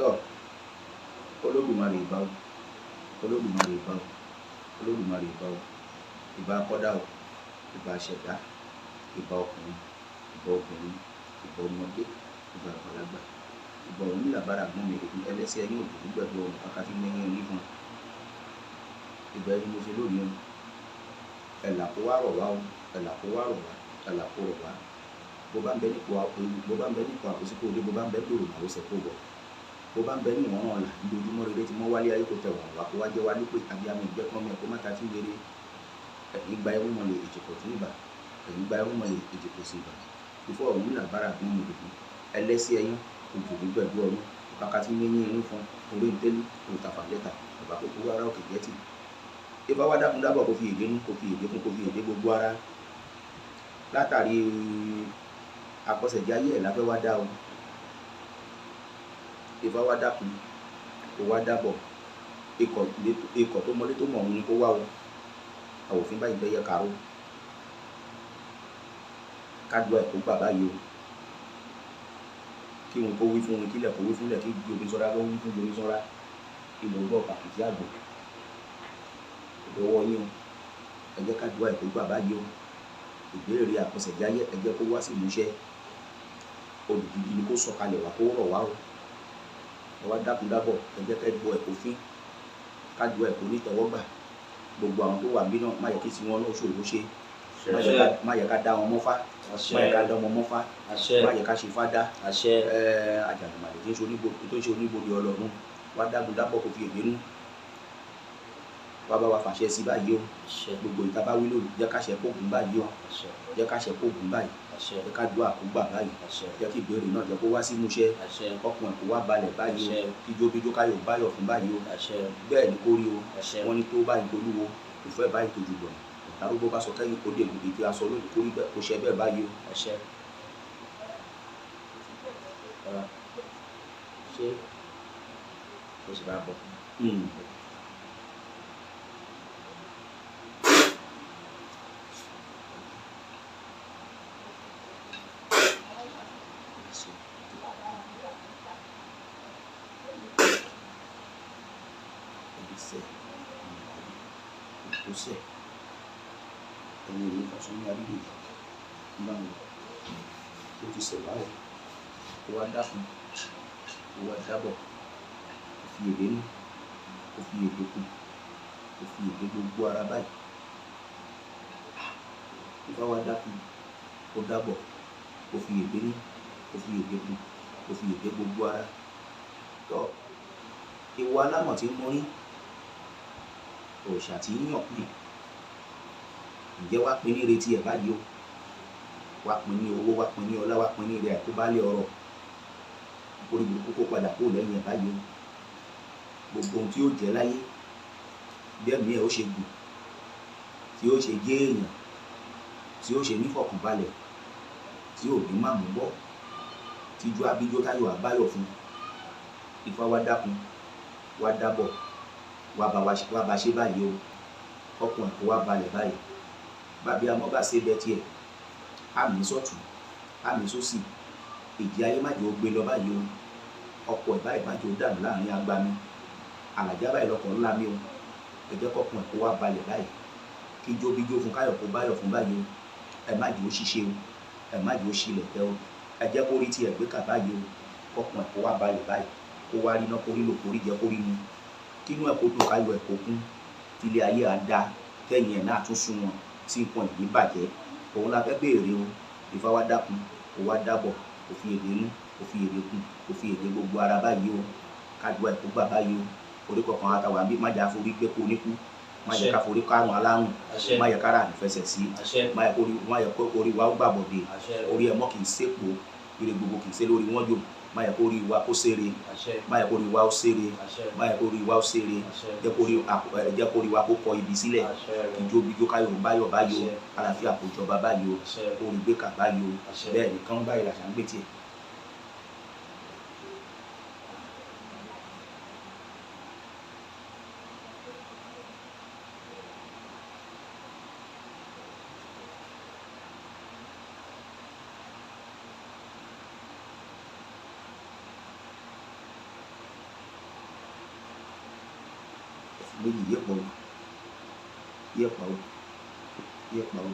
Tọ́ Olódùmarè ìbà o, Olódùmarè ìbà o, Olódùmarè ìbà o, ìbà akọ́dá o, ìbà aṣẹ̀dá, ìbà ọkùnrin, ìbà obìnrin, ìbà ọmọdé, ìbà àgbàlagbà, ìbà Ọ̀rúnmìlà bára àgbọn mi rèé ẹlẹ́sẹ̀ ẹ̀yìn òdòdó gbẹ̀dú ọ̀run kàkà tí mẹ́yìn onífọn. Ìbà ẹni mo ṣe lónìí o, ẹ̀là kó wá rọ̀ wá o, ẹ̀là kó wá rọ̀ wá, ẹ̀là kó rọ̀ wá. Bó bá ń bẹ nípò bó bá ń bẹ nípò àkóso kó dé, bó bá ń bẹ gbòòrò màá ó ṣe kó bọ̀. Bó bá ń bẹ ní ìwọ̀n ọ̀la, lójúmọ́ rere tí mọ́ wálé ayé kò tẹ̀ wọ̀n wá kó wá jẹ́ wá nípè abiyamọ ìgbẹ́pọ́n mi ẹ̀kọ́ má ta tí wéré. Ẹ̀yìn gba ẹrú mọ̀lẹ̀ èjìkọ̀ tún ìbà, ẹ̀yìn gba ẹrú mọ̀lẹ̀ èjìkọ̀ sí ìbà. Ifọ̀ Ọ̀rúnmìlà bára àgbọn mi rèé ẹlẹ́sẹ̀ ẹ̀yìn òjòlú gbẹ̀dú ọ̀run kàkà tí mẹ́yìn irin fún orí ntẹ́lú òtàfà lẹ́tà bàbá kókó ara òkè jẹ́tì. Ifá wá dákun dábọ̀ kó fi èdè nú kó fi èdè kún kó fi èdè gbogbo ara. Látàrí àkọsẹ̀jayé ẹ̀ láfẹ́ wá dá o. Ifá wá dákun kó wá dábọ̀ ikọ̀ tó mọlé tó mọ̀ òun ni kó wá o. Àwòfín báyìí bẹ́yẹ kàró. Kádùá ẹ̀ kó gbà báyìí o. Kí wọn kó wí fún wọn kílẹ̀ kó wí fúnlẹ̀ kí Jomisanra kó wí fún Jomisanra kí ló gbọ́ pàkìtì àgbò. Lọ́wọ́ yín o, ẹ jẹ́ kádùá ẹ̀ kó gbà báyìí o. Ìbéèrè àkọsẹ̀jayé ẹ jẹ́ kó wá sí ìmúṣẹ. Olùdíje ni kó sọ̀kalẹ̀ wá kó rọ̀ wá o. Ẹ wá dákun dábọ̀ ẹ jẹ́ kẹ́ bọ ẹ̀ kó fín. Kádùá ẹ̀ kó ní tẹ́wọ́gbà. Gbogbo àwọn tó wà níbí náà má yẹ kí tiwọn náà ṣòro ṣe. Má yẹ ká dá wọn mọ́fá. Má yẹ ká dá wọn mọ́fá. Má yẹ ká ṣe fádá. Àjànàmàlè tí ń ṣe oníbodè ọlọ́run. Wá dákun dábọ̀ kó fi èdè nú. Wá bá wa fàṣẹ sí báyìí o. Gbogbo ìta bá wí lónìí jẹ́ ká ṣe kóògùn báyìí o. Jẹ́ ká ṣe kóògùn báyìí. Jẹ́ ká dùn àkógbà báyìí. Jẹ́ kí ìbéèrè náà jẹ́ kó wá sí ìmúṣẹ. Ọkùnrin kó wá balẹ̀ báyìí o. Kíjó bíjó káyọ̀ báyọ̀ fún báyìí o. Bẹ́ẹ̀ ni kó rí o. Wọ́n ní tó báyìí tolúwo, kò fẹ́ báyìí tójú gbọ̀n. Arúgbó bá sọ kẹ́yìn kó dé ìlú ìdí aṣọ lónìí kó rí bẹ́ẹ̀ kó ṣe bẹ́ẹ̀ báyìí o. Ṣé o sì bá bọ̀? Ìgbésẹ̀ ẹni ìlú kan sọ ní adúgbò yìí ń bá wọn ó ti ṣẹ̀ wá o. Ó wá dákun, ó wá dábọ̀, ó fi èdè nú, ó fi èdè kún, ó fi èdè gbogbo ara báyìí. Ifá wá dákun, ó dábọ̀, ó fi èdè nú, ó fi èdè kún, ó fi èdè gbogbo ara. Tọ́ ìwọ alámọ̀ tí ń mọrí, òòṣà tí ń yàn pín. Ǹjẹ́ wá pín ní retí ẹ̀ báyìí o. Wá pín ní owó, wá pín ní ọlá, wá pín ní ilẹ̀ àìkú bá lé ọrọ̀. Orí burúkú kó padà kó lẹ́yìn ẹ̀ báyìí o. Gbogbo ohun tí ó jẹ́ láyé, bí ẹ̀mí ẹ̀ ó ṣe gùn, tí ó ṣe gé èèyàn, tí ó ṣe nífọ̀kànbalẹ̀, tí ò ní má mú bọ́, tí ijó abíjó táyọ̀ àbáyọ̀ fún. Ifá wá dákun, wá dábọ̀, wá bá ṣe báyìí o. Ọkùnrin kó wá balẹ̀ báyìí. Bàbí amọ́ bá ṣe bẹ tiẹ̀, àmì sọ̀tún, àmì sósì, ìjì ayé má jẹ́ ó gbé lọ báyìí o. Ọkọ̀ ẹ̀ báyìí má jẹ́ ó dànù láàrin agbami. Àlàjá báyìí lọkọ̀ ńlá mi o. Ẹ jẹ́ kọ́kùnrin kó wá balẹ̀ báyìí. Kí ijó bíjó fún káyọ̀ kó báyọ̀ fún báyìí o. Ẹ má jẹ́ ó ṣiṣẹ́ o. Ẹ má jẹ́ ó ṣilẹ̀ tẹ́ o. Ẹ jẹ́ kó rí tiẹ̀ gbé kà báyìí o. Kọ́kùnrin kó wá balẹ̀ báyìí. Kó wá rí iná kó rí lò kó rí jẹ kó rí mu. Kínú ẹ̀ kó dùn káyọ̀ ẹ̀ kó kún. Tílé ayé á da, kẹ́yìn ẹ̀ náà tún sún wọn tí nǹkan ìní bàjẹ́. Òun la fẹ́ béèrè o. Ifá wá dákun, ó wá dábọ̀, ó fi èdè nú, ó fi èdè kún, ó fi èdè gbogbo ara báyìí o. Kádùá ẹ̀ kó gbà báyìí o. Orí kọ̀ọ̀kan àtàwọn àbí má jẹ́ àforí gbé kó níkú. Má jẹ́ ká forí kárùn alárùn. Má yẹ kára ànífẹsẹ̀ sí. Má yẹ kó orí wa ó gbàbọ̀dé. Orí ẹ̀ mọ́ kì í sépò. Ire gbogbo kì í sé lórí wọ́n jò. Má yẹ kó rí wa kó sére. Má yẹ kó rí wa ó sére. Má yẹ kó rí wa ó sére. Jẹ́ kó rí wa kó kọ ibi sílẹ̀. Ijó bíjó káyọ̀ báyọ̀ báyìí o. Àlàáfíà kó jọba báyìí o. Orí gbé kà báyìí o. Bẹ́ẹ̀ nìkan báyìí làṣà ń gbé tiẹ̀. Méjì yé pọ̀ yé pọ̀ yé pọ̀.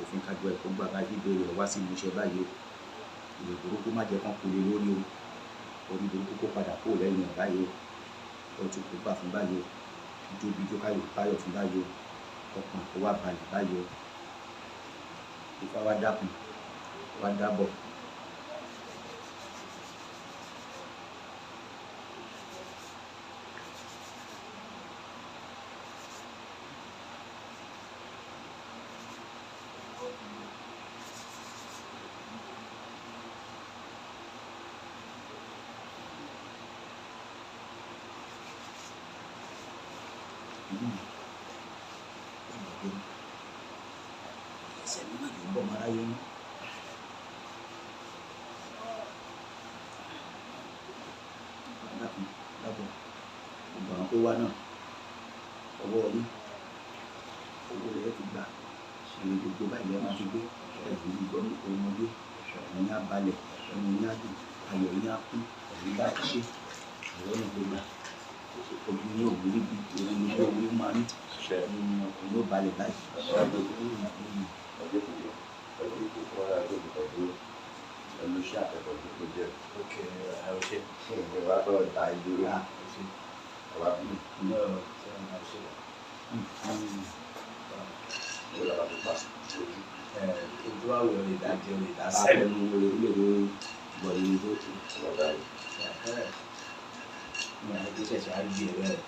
Òfin kájọ ẹ̀kọ́ gbà báyìí béèrè wá sí ìmúṣẹ báyìí o. Ìwé burúkú má jẹ́ kán kulè lórí o. Orí burúkú kó padà kó lẹ́yìn ẹ̀ báyìí o. Ó tún kó gbà fún báyìí o. Jóbi jó káyọ̀ báyọ̀ fún báyìí o. Ọkàn kó wá balẹ̀ báyìí o. Ifá wá dákun, wá dábọ̀. Ẹsẹ̀ mi máa yọ̀ ń bọ̀ mọ́ aráyé ní. Dákun, dábọ̀, gbogbo àwọn tó wá náà, ọwọ́ yín, owó rẹ̀ ti gbà, ṣe gbogbo báyìí ẹ máa fi gbé, ẹ̀dùn ní gbọ́ ní ọmọdé, ẹ̀yìn á balẹ̀, ẹnu yín á dùn, ayọ̀ yín á kún, ẹ̀yìn bá ti ṣe, ọ̀rọ̀ náà gbogbo ojú yín ò ní rí bí orí ní orí máa ń ọkàn yóò balẹ̀ báyìí. Ojú àwẹ̀ ò lè dá jẹ, ò lè dá sẹ́nu. Abẹnú orílẹ̀-èdè bọ̀dé ní tó ti. Ní àwọn tó ṣẹ̀ṣẹ̀ á gbé ẹ bẹ́ẹ̀.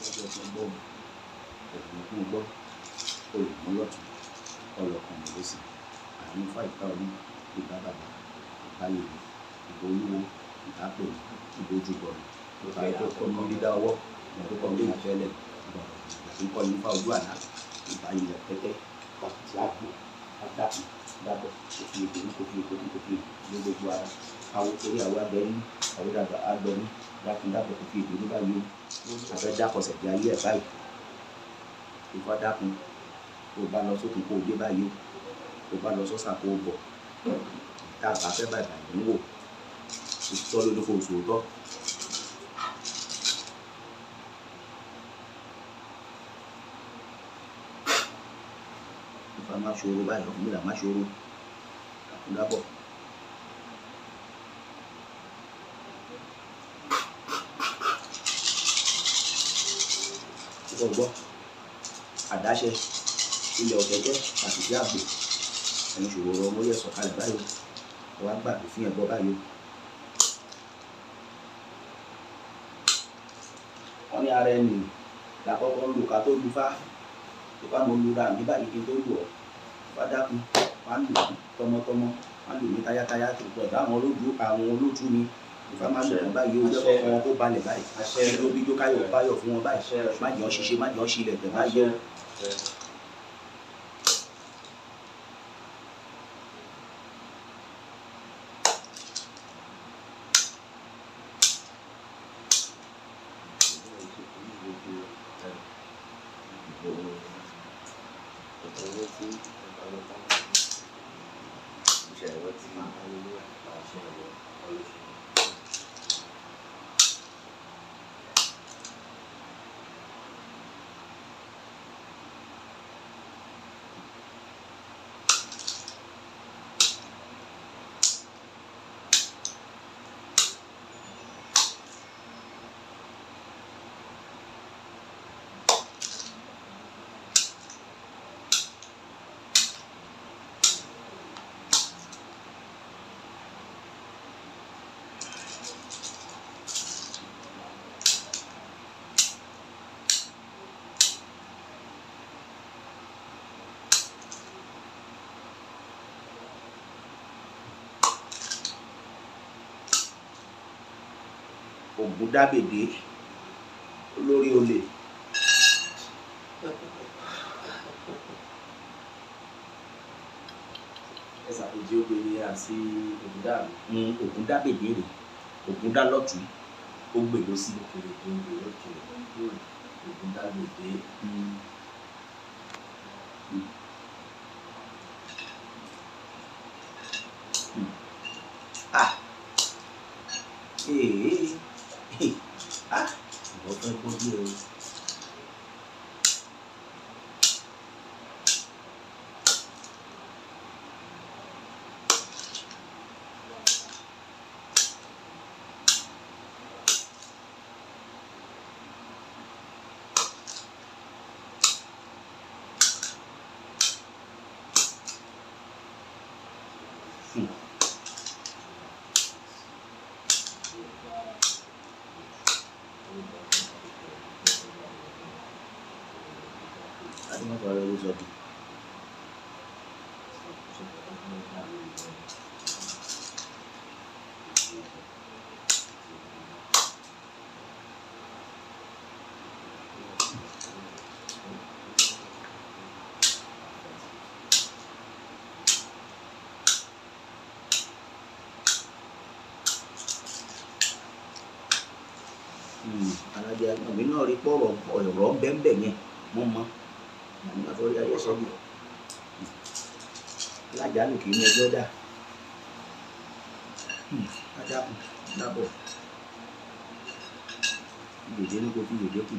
Lọ́jọ́ tó gbọ́ ògùn kún gbọ́ olùmúlọ̀tún ọlọ́kan lọ́sì àárín fáìfà orí ìbá bàbá ìbá yèyé ìbò olúwo ìbá pè ìbò ojúbọ̀rọ̀ ìbá tó kọ́ ní dídá ọwọ́ ìbá tó kọ́ ní àfẹ́lẹ̀ ìbá tó kọ́ ní fá ojú àlá ìbá ilẹ̀ pẹ́tẹ́ pàtàkì àgbò adákùn dábọ̀ kò fi èdè ní kò fi èdè ní kò fi èdè ní gbogbo ara awo torí àwọn abẹ́ní àwọn dàgbà agbẹ́ní dákun dábọ̀ kò fi èdè ní báyìí o àfẹ́ dákọ̀sẹ̀ di ayé ẹ̀ báyìí. Ifá dákun, kó o bá lọ sókun kó o dé báyìí o, kó o bá lọ sọ́sà kó o bọ̀, tá a bá fẹ́ báyìí báyìí ń wò, òtítọ́ ló ní kó o sòótọ́. Ifá má ṣòro báyìí, Ọ̀rúnmìlà má ṣòro, dákun dábọ̀. Ìwọ gbọ́, àdáṣe ilẹ̀ ọ̀tẹ̀tẹ̀ àtìsí àgbò ẹ̀yin ṣòro ọmọ yẹ sọ̀kalẹ̀ báyìí o, wàá gbàgbé fún ẹ̀bọ báyìí o. Wọ́n ní ara ẹni làkọ́kọ́ ń lò ká tó lu fá, ifá mo lu ra mi báyìí kí n tó lù ọ́. Ifá dákun, wàá lù mí tọmọtọmọ, wàá lù mí táyátáyá tó pọ̀ táwọn olójú àwọn olójú mi. Ifá má lù wọ́n báyìí o, jẹ́ kọ́kọ́ wọn kó balẹ̀ báyìí. Ló bí jó káyọ̀ báyọ̀ fún wọn báyìí. Má jẹ́ ọ́ ṣiṣẹ́, má jẹ́ ọ́ ṣilẹ̀ tẹ̀ báyìí o. Ògúndábèdé olórí olè. Ẹ ṣàpèjì obìnrin àti Ògúndàbí. Ògúndábèdé rè, Ògúndá lọ́tún, Ó gbè ló sí. Òkèrè tó ń gbé òkè. Ògúndábèdé. Ah! Ee! Ah! Ìwọ fẹ́ gbọ́ bí o. Láti má sọ̀rọ̀ ló sọ bí. Alájẹ àmì náà rí pọ̀rọ̀ ọ̀rọ̀ bẹ́ẹ̀ yẹn mo mọ. Àtọ́rí ayé sọ bí. Alájàánù kì í ní ẹjọ́ dà. Adákùn dábọ̀. Gbèdé ní kò fi gbèdé kù.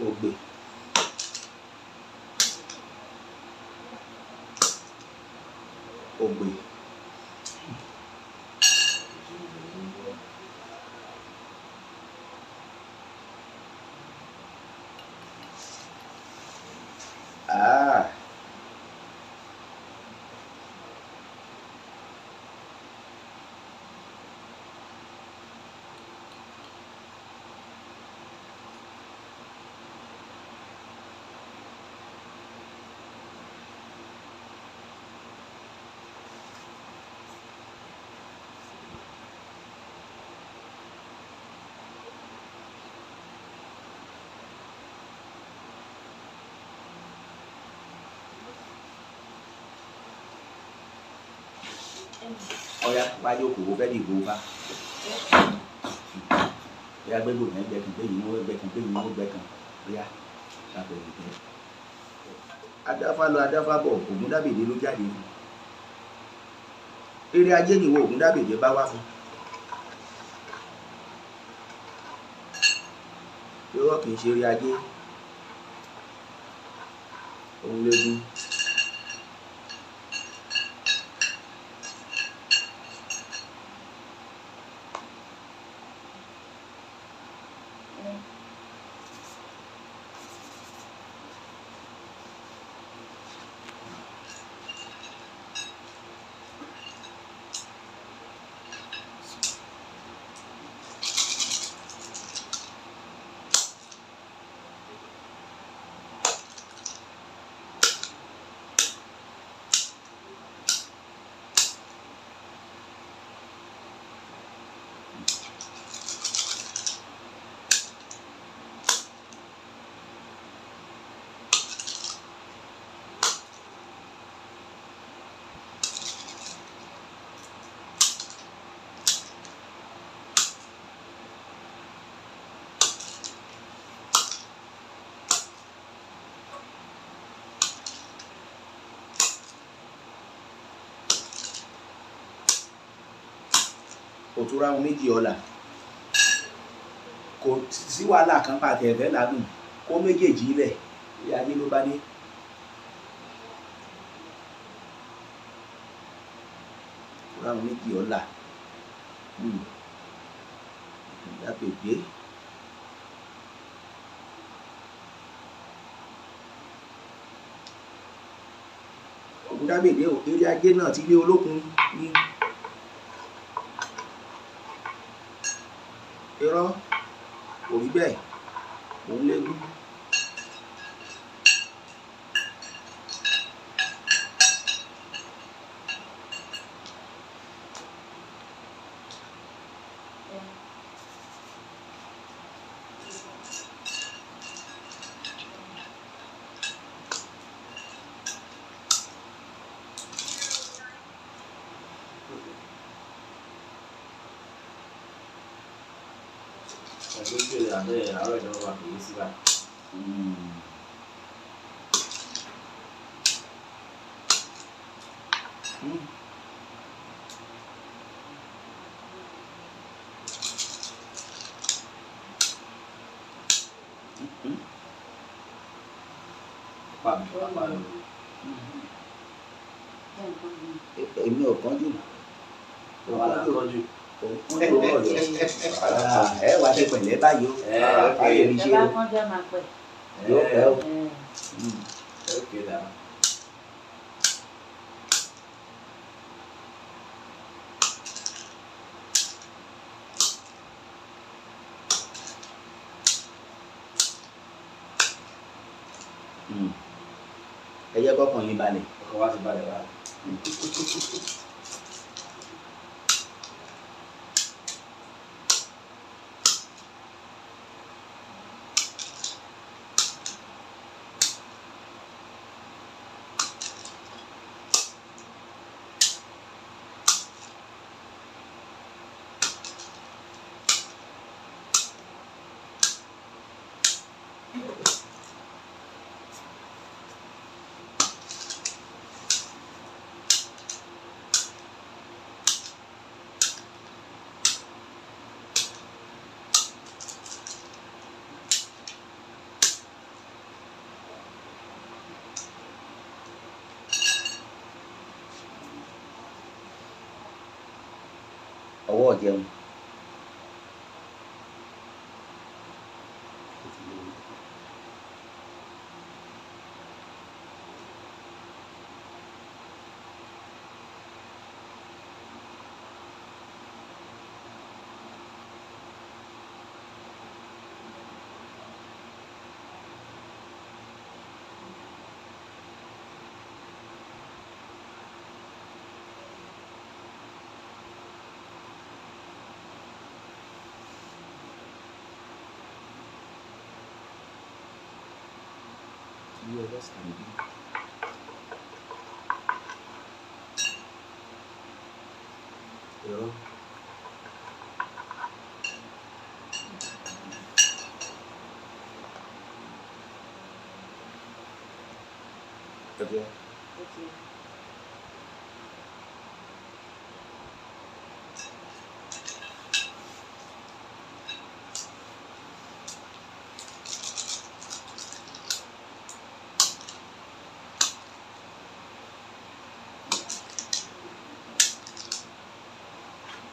Ògbè. Ògbè. Ah. Ọ̀yá wájú òkòwò fẹ́ dìbò bá. Ọ̀yá gbégbó yẹn gbẹ kan gbé yìí wọ́n gbẹ kan gbé yìí wọ́n gbẹ kan. Ọ̀yá lábẹ́ ìgbẹ́. Adáfá lọ adáfá bọ̀ Ògúndábèdé ló jáde fún. Eré ajé nìwọ Ògúndábèdé bá wá fún. Irọ́ kìí ṣe eré ajé. Òun léegun. Òtúrá ohun méjì ọ̀la kò sí wàhálà kan pàtẹ ẹ̀fẹ́ ládùn kó méjèèjì ilẹ̀ ilé ayé ló bá dé. Òtúrá ohun méjì ọ̀la Ògúndábèdé. Ògúndábèdé ò eré ajé náà ti lé olókun ní. Irọ́ kò rí bẹ́ẹ̀, òun léegun. Ẹgbẹ́ ìgbé àná àárọ̀ ìjọba máa pè é sí báyìí. Pa mi, pa mi. Èmi ò kánjú. Àwa là ń kánjú. Òun kánjú ọ̀rọ̀ ẹ wá ṣe pẹ̀lẹ́ báyìí o. Ayé mi ṣe Ẹ bá o. kánjú ẹ máa pẹ́. Yóò pẹ́ o. Okay now. Ẹ jẹ́ kọ́kàn yín balẹ̀. Ọkàn wa ti balẹ̀ báyìí. Ọwọ́ jẹun. Tí ọwọ́ sàn bí. Irọ́. Okay.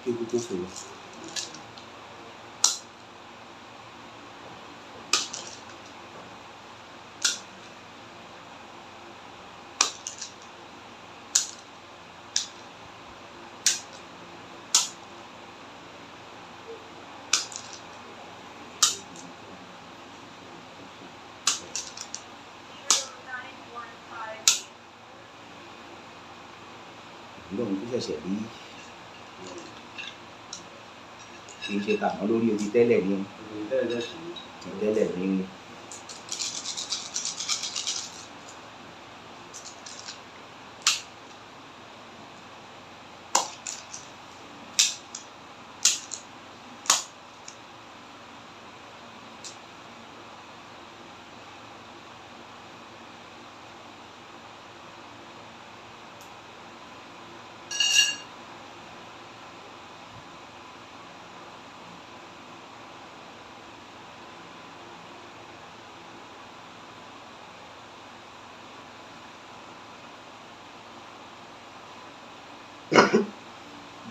Kí eku tó fò lọ. Ìlú tó ṣẹ̀ṣẹ̀ bí kì í ṣe tàná lórí odi tẹ́lẹ̀ ni o. Tẹ́lẹ̀ tẹ́lẹ̀ sì ni. Ti tẹ́lẹ̀ ni o.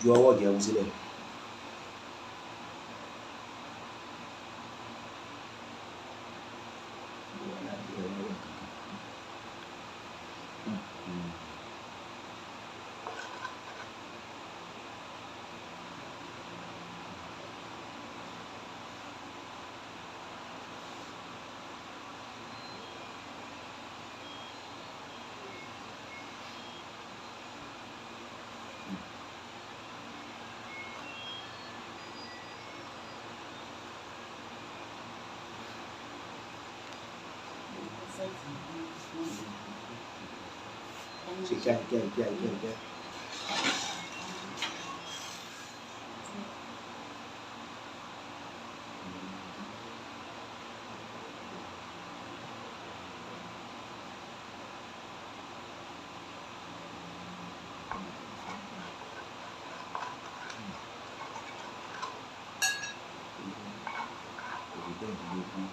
Ju ọwọ́ jẹun sílẹ̀. Ṣe kíá kíá kíá kíá kíá. Márùndínlógún.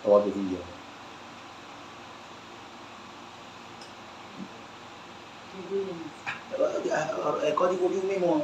Ọwọ́ tó ti yẹ. Ẹ̀kọ́ tí fojú mímọ́.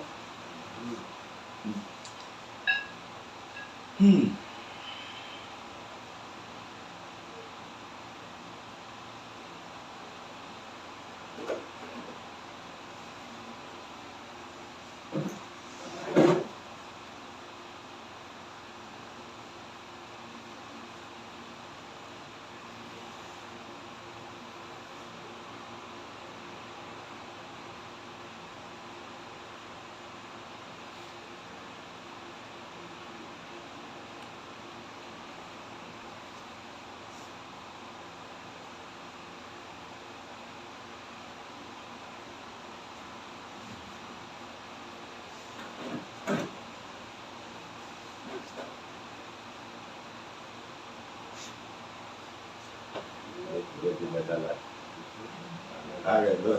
Ààrẹ náà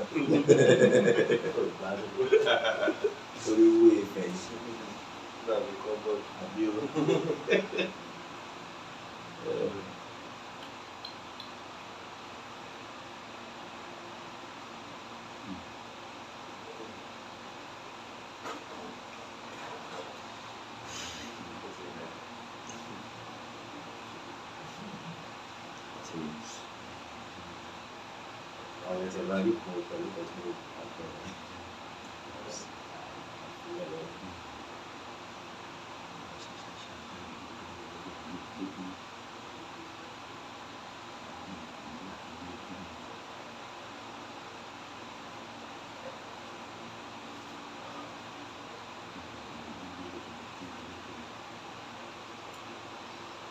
Orí owó ìfẹ́ yìí. dàbí kọ́bọ̀dù. Àbí o. Àwọn ẹsẹ̀ máa rí kan pẹ̀lú kan tí mo kà pẹ̀.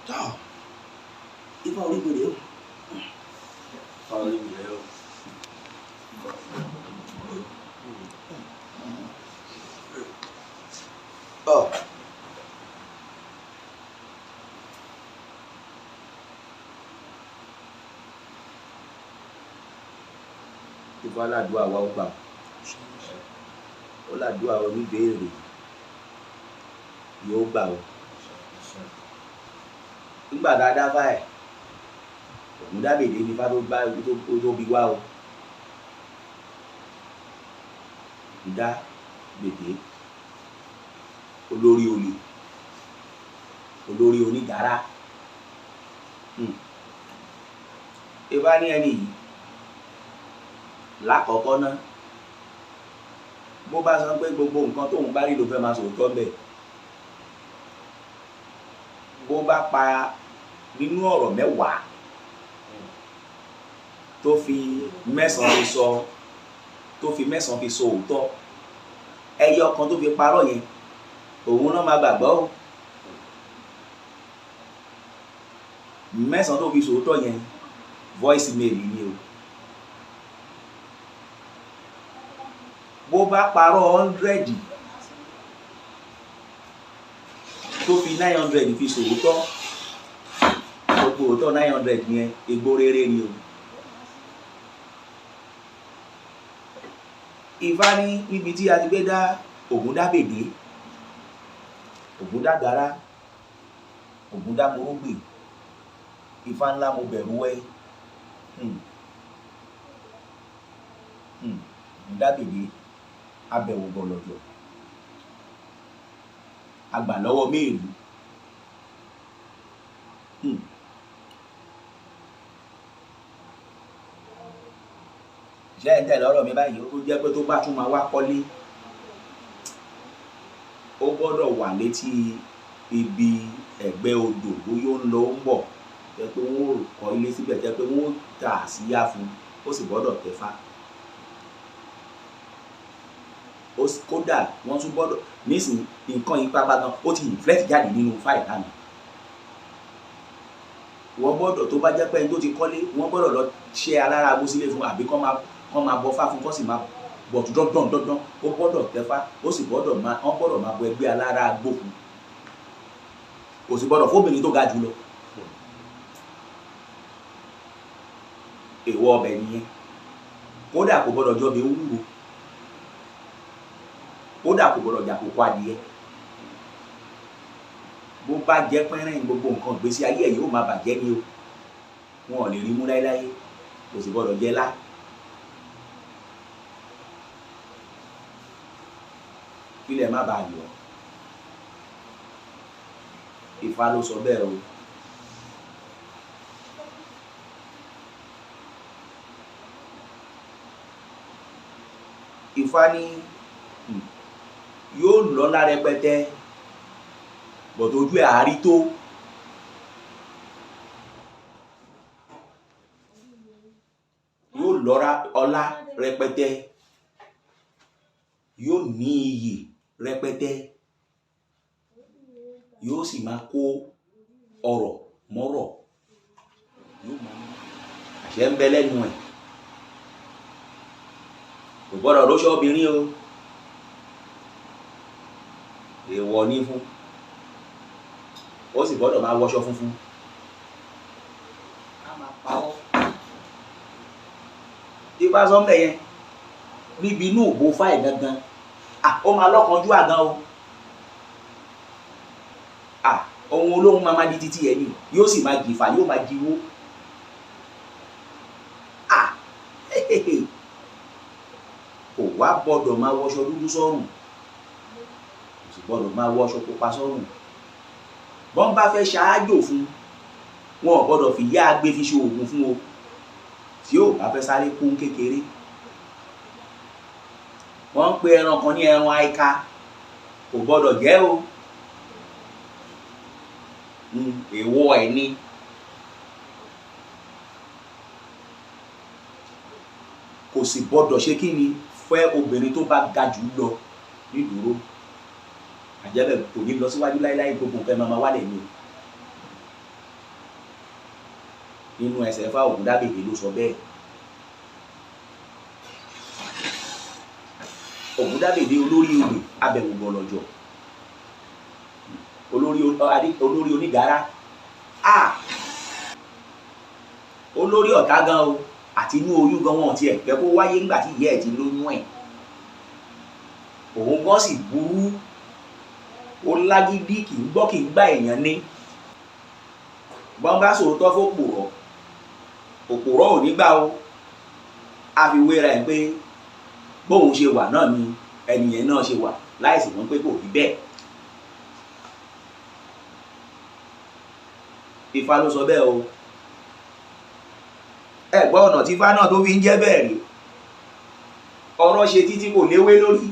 Tọ́ ifá orí mi rèé o. Fáwọn onímọ̀ rẹ̀ o. Ọ. Ifá aládùúgbò àwa ó gbà ó ládùúgbò oníbèèrè yóò gbà ó. Nígbà tá a dá fá ẹ̀, Ògún dábèdé ni ifá tó bá tó bí wá o. Ògún dábèdé olórí olè, olórí onígárá. Ifá ní ẹni yìí lákọ̀ọ́kọ́ ná, bó bá sọ pé gbogbo nǹkan tóun bá rí ló fẹ́ máa sòótọ́ ńbẹ̀. Bó bá pa nínú ọ̀rọ̀ mẹ́wàá tó fi mẹ́sàn-án fi sọ, tó fi mẹ́sàn-án fi sọ òótọ́, ẹyọ kan tó fi parọ́ yẹn, òun náà máa gbàgbọ́ o. Mẹ́sàn-án tó fi sòótọ́ yẹn, voice mail ni o. Bó bá parọ́ 100 tó fi 900 fi sòótọ́, Gbogbo òótọ́ 900 yẹn egbó rere ni o. Ifá ní níbi tí a ti gbé dá Ògúndábèdé, Ògúndágara, Ògúndámorógbè, Ifá ńlá mo bẹ̀rù ẹ. Ògúndábèdé abẹ̀wò gbọ̀lọ̀jọ̀, agbà lọ́wọ́ méèlú. Ṣé ẹ̀ ń tẹ̀lé ọ̀rọ̀ mi báyìí? Ó jẹ́ pé tó bá tún máa wá kọ́lé, ó gbọ́dọ̀ wà létí ibi ẹ̀gbẹ́ odò, bóyá ó ń lọ ó ń bọ̀, jẹ́ pé wọ́n ó kọ́ ilé síbẹ̀, jẹ́ pé wọ́n ó tà síyá fún un, ó sì gbọ́dọ̀ tẹ̀fá. Kódà wọ́n tún gbọ́dọ̀ nísìnyí nǹkan yìí pápá gan, ó ti inflate jáde nínú fáìlì lánàá. Wọ́n gbọ́dọ̀ tó bá jẹ́ pé ẹni tó ti kọ́lé, wọ́n gbọ́dọ̀ lọ ṣe alára agbó sílé fún, àbí kọ́ máa bọ fá fún, kọ́ sì máa bọ̀tú dandan dandan, ó gbọ́dọ̀ tẹ̀fá, ó sì gbọ́dọ̀ máa, wọ́n gbọ́dọ̀ máa bọ ẹgbẹ́ alára agbó fún. Kò sì gbọ́dọ̀ fóbìnrin tó ga jù lọ. Èèwọ̀ ọbẹ̀ nìyẹn. Kódà kò gbọ́dọ̀ jọbẹ̀ ewúro. Kódà kò gbọ́dọ̀ jà kókó adìyẹ. Bó bá jẹ́ pẹ́rẹ́ gbogbo nǹkan ìgbésí ayé ẹ̀ yóò máa bàjẹ́ ni o. Wọn ò lè rí mú láéláé. Kò sì gbọ́dọ̀ jẹ lá. Kílẹ̀ má bàa yọ̀. Ifá ló sọ bẹ́ẹ̀ o. Ifá ní yóò lọ́lá rẹpẹtẹ, bọ̀dọ̀ ojú ẹ̀ àárí tó. Yóò lọ́ra ọlá rẹpẹtẹ, yóò ní iyì rẹpẹtẹ, yóò sì máa kó ọrọ̀ mọ́rọ̀, yóò máa ní àṣẹ ń bẹ lẹ́nu ẹ̀. Kò gbọ́dọ̀ róṣọ́ obìnrin o, èèwọ̀ ní fún. Ó sì gbọ́dọ̀ máa wọṣọ funfun. A máa pa ọ́. Ifá sọ ń bẹ̀ yẹn níbi inú òbó fáì gangan, ó máa lọ́kànjú àgàn o. Ohun olóhùn máa máa di títí ẹ̀ ni, yóò sì máa jìfà, yóò máa jiwó. Kò wá gbọ́dọ̀ máa wọṣọ dúdú sọ́rùn, kò sì gbọ́dọ̀ máa wọṣọ pupa sọ́rùn. Bọ́n bá fẹ́ ṣáájò fún, wọn ò gbọ́dọ̀ fi yá agbé fi ṣe oògùn fún o, tí ò bá fẹ́ sáré kún kékeré. Wọ́n ń pe ẹran kan ní ẹran àìka, kò gbọ́dọ̀ jẹ́ o. Èèwọ̀ ẹ̀ ni. Kò sì gbọ́dọ̀ ṣe kí ni fẹ́ obìnrin tó bá ga jù lọ nídúró. Àjẹ́bẹ̀ kò ní lọ síwájú láéláé, gbogbo nǹkan máa wálẹ̀ ni o. Nínú ẹsẹ̀ Ifá Ògúndábèdé ló sọ bẹ́ẹ̀. Ògúndábèdé olórí oyè abẹ̀wò gbọ̀lọ̀jọ̀, olórí onígara, olórí ọ̀tá gan o, àti inú oyún gan wọn ti ẹ̀ fẹ́ kó wáyé nígbà tí ìyá ẹ̀ ti lóyún ẹ̀. Òun gan sì burú, ó lágídí, kì í gbọ́ kì í gbà èèyàn ní. Bọ́n bá sòótọ́ fòpòrọ̀, òpòrọ̀ ò ní gbà o. A fi wéra ẹ̀ pé bóun ṣe wà náà ni ẹnìyẹn náà ṣe wà, láìsí wọn pé kò rí bẹ́ẹ̀. Ifá ló sọ bẹ́ẹ̀ o. Ẹ gbọ́ ọ̀nà tí Ifá náà tó fi ń jẹ́ bẹ́ẹ̀ rí. Ọ̀rọ̀ ṣe títí kò léwé lórí,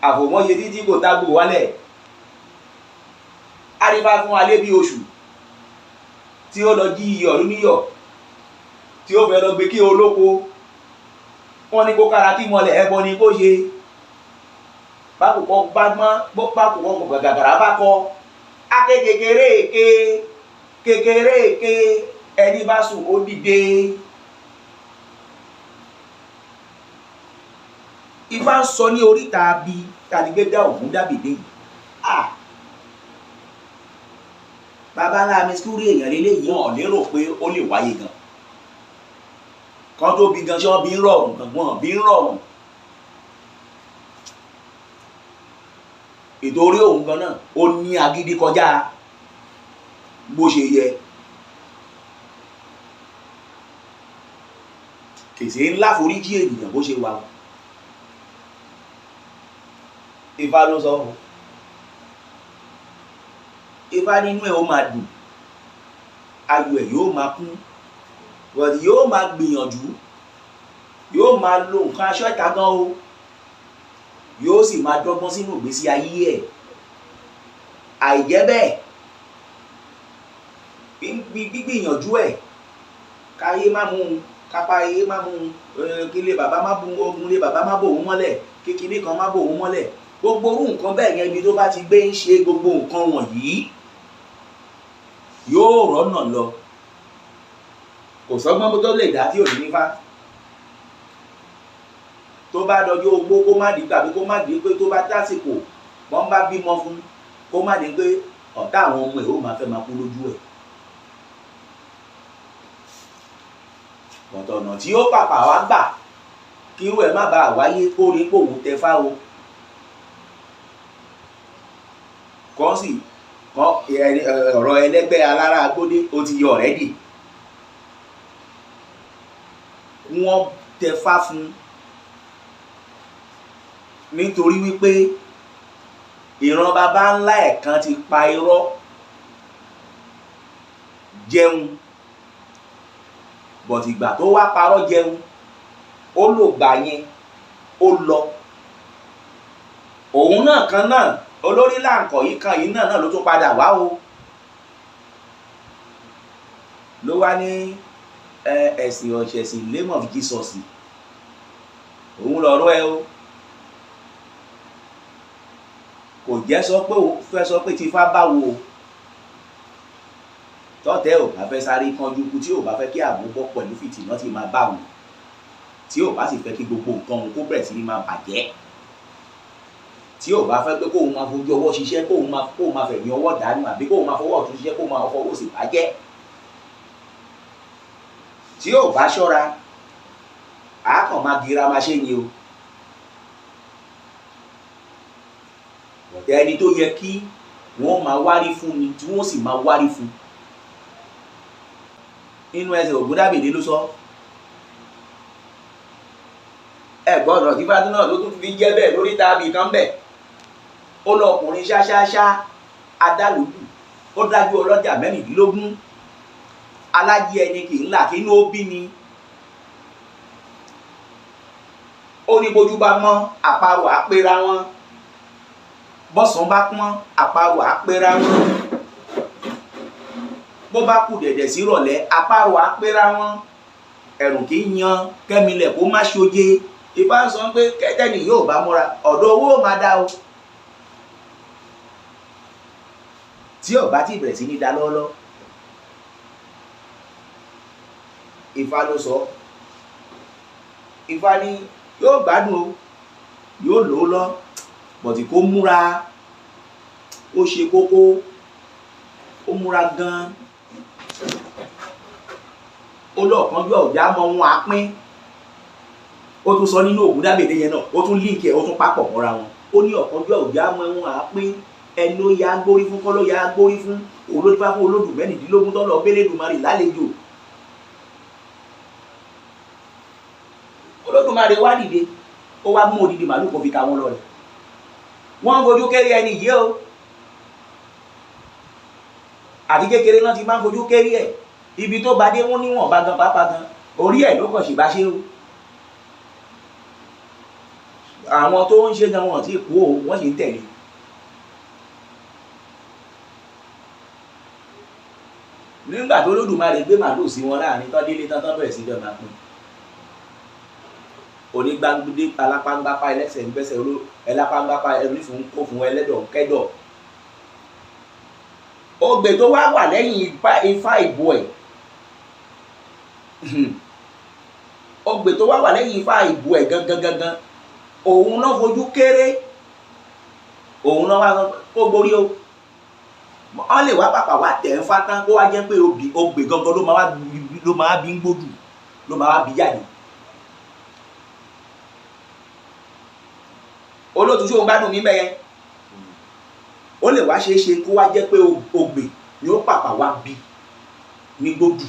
àfòmọ́ ṣe títí kò tágbò wálẹ̀. Arífá fún alẹ́ bí oṣù tí ó lọ jí iyọ̀ níyọ̀, tí ó fẹ́ lọ gbé kí olóko. Wọ́n ní kó kára kí mọlẹ̀, ẹbọ ni kó ṣe. Bákòkò bá gbọ́n, bákòkò gàgàrà bá kọ, aké kékeré èké, kékeré èké, ẹni bá sùn ó dìde. Ifá ń sọ ní oríta bí tàbí dá Ògúndábèdé yìí. Bàbá ńlá mi sùúrù èèyàn lélẹ́yìí, wọn ò lérò pé ó lè wáyé gan. Kan tó bí gan, ṣé wọ́n bí ń rọrùn gan? Wọ́n bí ń rọrùn. Ìtorí òun gan náà ó ní agídí kọjá bó ṣe yẹ. Kèsè ńlá foríjì ènìyàn bó ṣe wà. Ifá ló sọ fún. Ifá nínú ẹ̀ ó máa dùn, ayọ̀ ẹ̀ yóò máa kún, but yóò máa gbìyànjú, yóò máa lo nǹkan aṣọ ìta gan o, yóò sì máa dọ́gbọ́n sínú ìgbésí ayé ẹ̀. Àìjẹ́ bẹ́ẹ̀, gbígbìyànjú ẹ̀ káyé má mú un, kápá ayé má mú un, kílé bàbá má bu ogun lé bàbá má bò òun mọ́lẹ̀, kíkiní kan má bò òun mọ́lẹ̀. Gbogbo orú nǹkan bẹ́ẹ̀ yẹn, ibi tó bá ti gbé ń ṣe gbogbo nǹkan wọ̀nyí, yóò rọ́nà lọ. Kò sọ́gbọ́n tó lè dá tí ò ní nífá. Tó bá dọjọ́ ogbó, kó má di tàbí kó má di pé tó bá tásìkò wọ́n bá bímọ fún, kó má di pé ọ̀tá àwọn ọmọ ẹ̀ ó máa fẹ́ máa kú lójú ẹ̀. Ọ̀tọ̀ ọ̀nà tí ó pàpà wá gbà kí irú ẹ̀ má bàa wáyé, kó rí pé òun tẹfá o. Kọ́ sì kọ́ ọ̀rọ̀ ẹlẹ́gbẹ́ alára agbódé ó ti yọ ọ̀rẹ́dì. Wọ́n tẹfá fún nítorí wípé ìran baba ńlá ẹ̀ kan ti pa irọ́ jẹun, bọ̀t ìgbà tó wá parọ́ jẹun, ó lò gbà yẹn, ó lọ. Òun náà kan náà olórí láǹkọ̀ yìí kan yìí náà ló tún padà wá o. Ló wá ní ẹ̀sìn ọ̀ṣẹ̀sìn name of Jesus. Òun lọ̀rọ̀ ẹ o. Kò jẹ́ sọ pé òun fẹ́ sọ pé tifá báwo o. Tọ́tẹ́ ò bá fẹ́ sáré kánjú kú, tí ò bá fẹ́ kí àmúbọ̀ pẹ̀lú fìtìná ti máa bá òun, tí ò bá sì fẹ́ kí gbogbo nǹkan òun kó bẹ̀rẹ̀ sí ní máa bàjẹ́, tí ò bá fẹ́ pé kóun máa fojú ọwọ́ ṣiṣẹ́, kóun máa fẹ̀yìn ọwọ́ dànù, àbí kóun máa fọwọ́ ọ̀tún ṣiṣẹ́, kóun máa fọwọ́ òsì bàjẹ́, tí ò bá ṣọ́ra, á kàn máa gira máa ṣe ni o. Ọ̀tẹ̀ ẹni tó yẹ kí wọ́n máa wárí fún ni, tí wọ́n sì máa wárí fún. Nínú ẹsẹ̀ Ògúndábèdé ló sọ. Ẹ̀gbọ́n ọ̀nà tí Fátúnà ló tún fi jẹ́ bẹ́ẹ̀ lórí tàbí kan bẹ̀. Ó lọ ọkùnrin ṣáṣáṣá adálòdù, ó dájú ọlọ́jà 16. Alájí ẹni kì í là kí inú ó bí ni. Ó ní bójú bá mọ́, àparò á pera wọn. Bọ́sàn bá pọ́n, àparò á pera wọn. Bó bá kù dẹ̀dẹ̀ sí ìrọ̀lẹ́, àparò á pera wọn. Ẹ̀rùn kì í yan kẹ́milẹ̀ kó má ṣoje. Ifá ń sọ pé kẹ́tẹ́nì yóò bá múra, ọ̀dọ̀ owó máa dá o. Tí ò bá ti bẹ̀rẹ̀ sí ní da lọ́ọ́lọ́. Ifá ló sọ. Ifá ní yóò gbádùn o, yóò lò ó lọ, bọ̀tì kó múra, ó ṣe kókó, ó múra gan-an. Ó lọ́ọ̀kanjú ọ̀já mọ ohun àpín. Ó tún sọ nínú Ògúndábèdé yẹn náà, ó tún líǹkì ẹ̀, ó tún papọ̀ mọ́ra wọn. Ó ní ọ̀kanjú ọ̀já mọ ohun àpín, ẹni ó ya gbórí fún kọ́ ló ya gbórí fún, òun ló dífá fún olódù 16 tó lọ b'Elédùmarè lálejò. Olódùmarè wá dìde, ó wá mú odidi màlúù kó fi ta wọn lọ́rẹ. Wọ́n ń fojú kéré ẹni yìí o. Àti kékeré náà ti máa ń fojú kéré ẹ̀. Ibi tó bá dé wọ́n níwọ̀n bá gan pàápàá gan, orí ẹ̀ ló kàn sì bá ṣe o. Àwọn tó ń ṣe gan wọn ti kú o, wọ́n sì ń tẹ̀lé. Nígbà tó Olódùmarè gbé màlúù sí wọn láàrin tán délé tán tán bẹ̀rẹ̀ sí fẹ́ máa pín. Onígbàgbé alápángbápá ẹlẹ́sẹ̀ ń gbẹ́sẹ̀ ẹlápángbápá ẹlẹ́fun kó fún ẹlẹ́dọ̀ kẹ́dọ̀. Ogbè tó wá wà lẹ́yìn ifá ìbò ẹ̀. Ogbè tó wá wà lẹ́yìn ifá ìbò ẹ̀ gangan gangan. Òun náà fojú kéré. Òun náà wá sọ pé kó gborí o. Wọ́n lè wá pàpà wá tẹ̀ ń fátán kó wá jẹ́ pé ogbè gangan ló máa bí ń gbódù, ló máa bí jáde. Olóòtú ṣé òun gbádùn mí bẹ́yẹn? Ó lè wá ṣeé ṣe kó wá jẹ́ pé ogbè ni ó pàpà wá bí ní gbódù.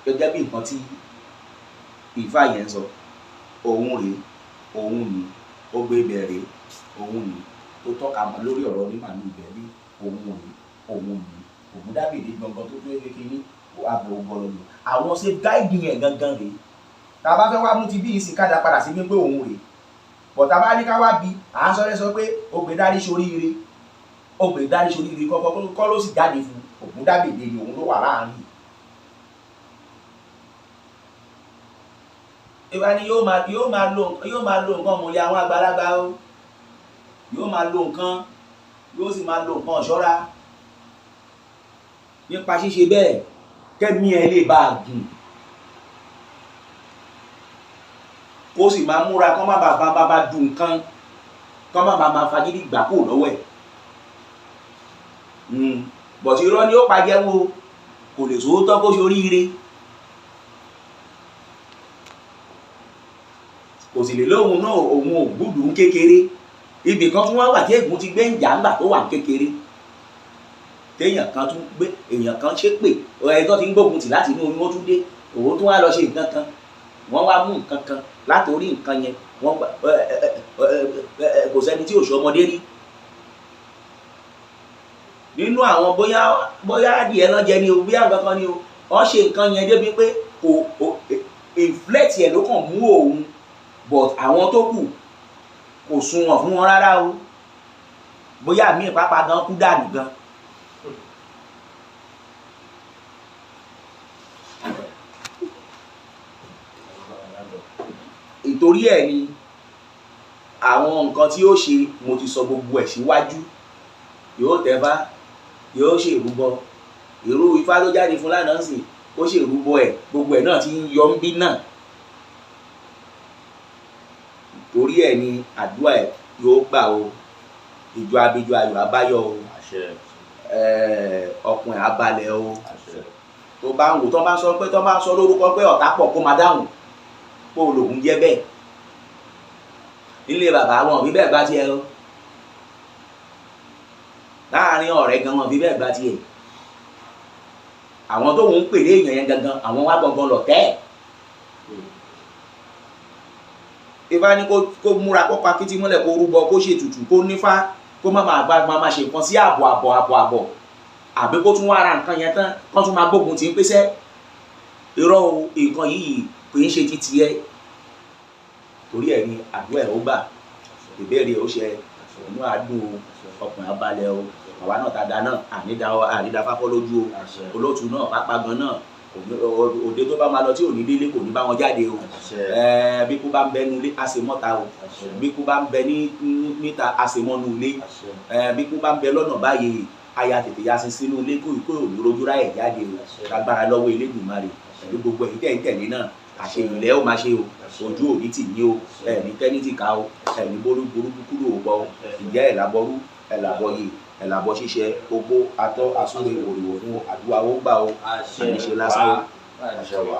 Gẹ́gẹ́ bí nǹkan tí Ifá yẹn sọ, òun rèé, òun ni ó gbé ibẹ̀ rèé, òun ni tó tọ́ka mọ́ lórí ọ̀rọ̀ onímàálù ibẹ̀ ní òun rèé, òun ni Ògúndábèdé gangan tó tó kékeré ní ààbò ọgọlọlọ. Àwọn ṣe gáìdì yẹn gangan rèé. Tá a bá fẹ́ wá mú ti bí ìsìn kájà padà sí wípé òun rèé. Bọ̀ tá a bá ní ká wá bí, à ń sọ̀rọ̀ sọ pé Ògbè dárí soríire, Ògbè dárí soríire kọ́kọ́ kọ́ ló sì jáde fún Ògúndábèdé ni òun ló wà láàárín. Ìwà ni yóò máa lo nǹkan mọ̀lẹ́ àwọn àgbàlagbà o. Yóò máa lo nǹkan, yóò sì máa lo nǹkan ọ̀ṣọ́ra. Nípa ṣíṣe bẹ́ẹ̀, kẹ́mi ẹ lè bá a gùn. Kó sì máa múra kán má bàa bá dùn nǹkan, kán má bàa máa fagídí gbà kúrò lọ́wọ́ ẹ̀. Bọ̀tí irọ́ ni ó pa jẹ́wọ́, kò lè sòótọ́ kó ṣe oríire. Kò sì lè lóhun náà òun ò gbúdùn kékeré. Ibì kan tún wá wà tí ègún ti gbé ń jà ńgbà tó wà kékeré. Téèyàn kan tún gbé èèyàn kan ṣépè, ẹni tó ti ń gbógun tì láti inú oyún ó tún dé, òun tún wá lọ ṣe nǹkan kan. Wọ́n wá mú nǹkan kan látòrí nǹkan yẹn, wọ́n kò sẹ́ni tí ò ṣe ọmọdé rí. Nínú àwọn bóyá adìẹ ló jẹ ni o, bóyá nǹkan kan ni o, wọ́n ṣe nǹkan yẹn débi pé kò inflate ẹ̀ ló kàn mú òun, but àwọn tó kù kò sunwọ̀n fún wọn rárá o. Bóyá míì pápá gan kú dànù gan. Ìtorí ẹ̀ ni àwọn nǹkan tí ó ṣe, mo ti sọ gbogbo ẹ̀ síwájú. Yóò tẹ̀fá, yóò ṣe ìrúbọ. Irú Ifá tó jáde fún lánàá sì, ó ṣe ìrúbọ ẹ̀, gbogbo ẹ̀ náà ti ń yọ ń bí náà. Torí ẹ̀ ni àdúrà ẹ̀ yóò gbà o. Ìjọ abijọ ayọ̀ abáyọ o. Ọkùnrin abalẹ̀ o. Tó bá ń wò, tó bá ń sọ pé, tó bá ń sọ lórúkọ pé ọ̀tá pọ̀ kó máa dáhùn, kó o lòun jẹ́ bẹ́ẹ̀. Nílé bàbá wọn fi bẹ́ẹ̀ gbá tiẹ̀ o. Láàárín ọ̀rẹ́ gan wọn fi bẹ́ẹ̀ gbá tiẹ̀. Àwọn tó ń pèlé èèyàn yẹn gangan, àwọn wá gangan lọ̀tẹ̀. Ifá ní kó múra, kó pa kítí mọ́lẹ̀, kó rúbọ, kó ṣe ètùtù, kó nífá, kó má máa gba máa ṣe nǹkan sí ààbọ̀ àbọ̀ àbọ̀ àbọ̀. Àbí kó tún wá ra nǹkan yẹn tán, kó tún máa gbógun tì ń pèsè. Irọ́ o, nǹkan yìí kì í ṣe ti tiẹ̀. Torí ẹ̀ ni àdúrà ẹ̀ ó gbà, ìbéèrè ó ṣe, òun á dùn o, ọkùnrin á balẹ̀ o. Àwa náà ta da náà, ànídá fáfọ́ lójú o. Olóòtú náà pápá gan náà, òde tó bá máa lọ tí ò ní délé kò ní bá wọn jáde o. Bí kú bá ń bẹ nulé, a ṣe mọ́ta o. Bí kú bá ń bẹ níta, a ṣe mọ́nu ilé. Bí kú bá ń bẹ lọ́nà báyìí, aya tètè ya sin sínú ilé kó ìkó òní rojú ráyè jáde o. Lágbára lọ́wọ́ Elédùmarè, pẹ̀lú gbogbo èyí tẹ̀ ń tẹ̀lé náà, àṣeyìnlẹ̀ ó máa ṣe o. Ojú òní tì ní o, ẹ̀ní tẹ́ní tì ká o, ẹ̀ní borúburú kúrò ó bọ́ o. Ìjẹ́ ẹ̀làbọ̀rú, ẹ̀làbọ̀yè, ẹ̀làbọ̀ ṣíṣe, ogbó, atọ́, asúre, òrìwò fún àdúrà ó gbà o. Àníṣe lásán o. Àṣẹ wà.